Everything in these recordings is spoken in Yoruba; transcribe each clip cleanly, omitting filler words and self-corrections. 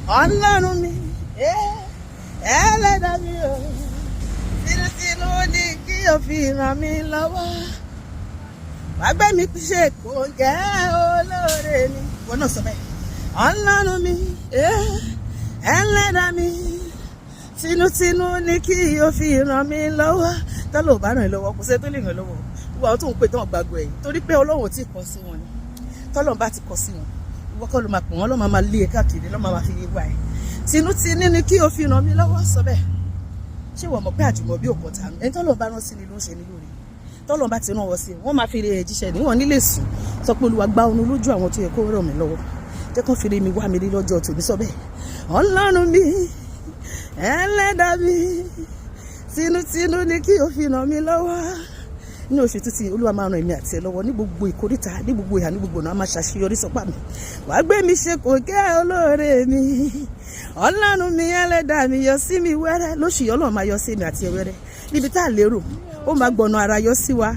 Ọlọ́run mi, ẹlẹ́dàá mi o, tinútinú ní kí o fi ràn mí lọ́wọ́. Wàá gbé mi ṣe kò jẹ́ olóore mi. Wọ́n náà sọ bẹ́ẹ̀. Ọlọ́run mi, ẹlẹ́dàá mi, tinútinú ní kí o fi ràn mí lọ́wọ́. Tọ́lọ́ ò bá ràn ẹ́ lọ́wọ́, kò sẹ́ni tó lè ràn ẹ́ lọ́wọ́. Gbogbo àwọn tó ń pè tán gbàgbọ́ ẹ̀yìn torí pé Ọlọ́run ò tí ì kọ sí wọn ni. Tọ́lọ́run bá ti kọ sí wọn, ìwọ kọ́ ló máa pè wọ́n, ló máa lé e káàkiri, ló máa fi yé wa ẹ̀. Tinútinú ní kí o fi ràn mí lọ́wọ́, sọ bẹ́ẹ̀. Ṣé ìwọ mọ̀ pé àjùmọ̀bí ò kọ̀tà? Ẹni tọ́lọ́run bá rán sí ni ló ń ṣe ní lóore. Tọ́lọ́run bá ti rán wọn sí, wọ́n máa fi rí ẹ jíṣẹ́ ní wọ́n nílé sùn. Sọ pé, "Olúwa, gbá oorun lójú àwọn tó yẹ kó ràn mí lọ́wọ́. Jẹ́ kó fi rí mi wá mi rí lọ́jọ́ tòní." Sọ bẹ́ẹ̀. Ọlọ́run mi, ẹlẹ́dàá mi, tinútinú ní kí o fi ràn mí lọ́wọ́. Ní oṣù tuntun, Olúwa máa ràn èmi àti ẹ lọ́wọ́ ní gbogbo ìkóríta, ní gbogbo ìhà, ní gbogbo ọ̀nà. A máa ṣàṣeyọrí. Sọpá mi, wàá gbé mi ṣe kò kẹ́ olóore mi. Ọlọ́run mi, ẹlẹ́dàá mi, yọ sí mi wẹ́rẹ́ lóṣù yìí. Ọlọ́run máa yọ sí mi àti ẹ wẹ́rẹ́ níbi tá a lérò. Ó máa gbọ̀nà ara yọ sí wa,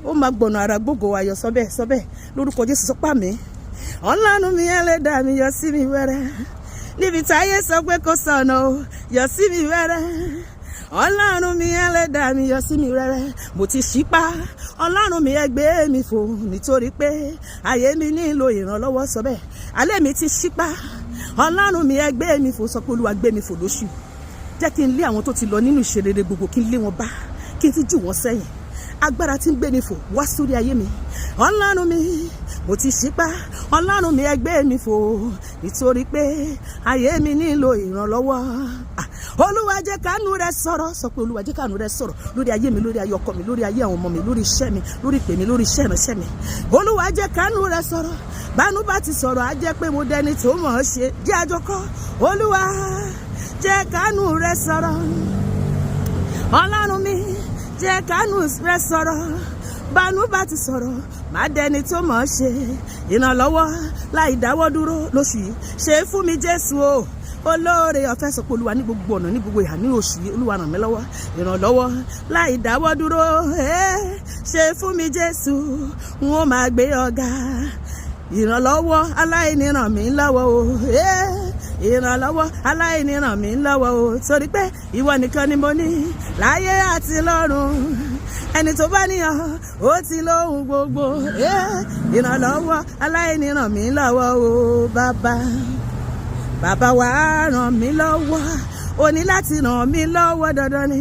ó máa gbọ̀nà ara gbogbo wa yọ. Sọ́bẹ̀, sọ́bẹ̀, lórúkọ Jésù. Sọpá mi, Ọlọ́run mi, ẹlẹ́dàá mi, yọ sí mi wẹ́rẹ́ níbi táyé sọ pé kò sọ̀nà o. Yọ sí mi wẹ́rẹ́. Ọlọ́run mi, ẹlẹ́dàá mi, yọ sí mi wẹ́rẹ́. Mo ti ṣípá. Ọlọ́run mi, ẹ gbé mi fò, nítorí pé ayé mi nílò ìrànlọ́wọ́. Sọ bẹ́ẹ̀. Alẹ́ mi ti ṣípá. Ọlọ́run mi, ẹ gbé mi fò. Sọ pé, "Olúwa, gbé mi fò lóṣù. Jẹ́ kí n lé àwọn tó ti lọ nínú ìṣerere gbogbo, kí n lé wọn bá, kí n tún jù wọ́n sẹ́yìn." Agbára tí ń gbé ni fò, wá sórí ayé mi. Ọlọ́run mi, mo ti ṣípá. Ọlọ́run mi, ẹ gbé mi fò, nítorí pé ayé mi nílò ìrànlọ́wọ́. Olúwa, jẹ́ kánú rẹ sọ̀rọ̀. Sọ pé, "Olúwa, jẹ́ kánú rẹ sọ̀rọ̀ lórí ayé mi, lórí ayé ọkọ mi, lórí ayé àwọn ọmọ mi, lórí iṣẹ́ mi, lórí ìpè mi, lórí iṣẹ́ ìránṣẹ́ mi." Olúwa, jẹ́ kánú rẹ sọ̀rọ̀. Bánú bá ti sọ̀rọ̀, á jẹ́ pé mo dẹni tó mọ̀ ọ́ ṣe. Jẹ́ àjọkọ́. Olúwa, jẹ́ kánú rẹ sọ̀rọ̀. Ọlọ́run mi, jẹ́ kánú rẹ sọ̀rọ̀. Bánú bá ti sọ̀rọ̀, má dẹni tó mọ̀ ọ́ ṣe. Ìrànlọ́wọ́ láì dáwọ́ dúró lóṣù yìí, ṣe fún mi, Jésù o, olóore ọ̀fẹ́. Sọ pé, "Olúwa, ní gbogbo ọ̀nà, ní gbogbo ìhà, ní oṣù yìí, Olúwa, ràn mí lọ́wọ́. Ìrànlọ́wọ́ láì dáwọ́ dúró, ṣe fún mi, Jésù, n ó máa gbé ọ̀gá." Ìrànlọ́wọ́ aláìní ràn mí lọ́wọ́ o. Ìrànlọ́wọ́ aláìní ràn mí lọ́wọ́ o, torí pé ìwọ nìkan ni mo ní láyé àti lọ́run. Ẹni tó bá níyàn, ó ti lóhun gbogbo. Ìrànlọ́wọ́ aláìní ràn mí lọ́wọ́ o. Bàbá, bàbá wa, ràn mí lọ́wọ́. O ní láti ràn mí lọ́wọ́, dandan ni.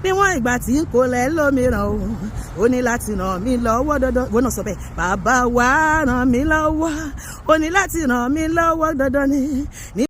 Níwọ̀n ìgbà tí n kò lẹ́ lómìíràn o, o ní láti ràn mí lọ́wọ́ dandan. Ìwọ náà sọ bẹ́ẹ̀. Bàbá wa, ràn mí lọ́wọ́. O ní láti ràn mí lọ́wọ́, dandan ni.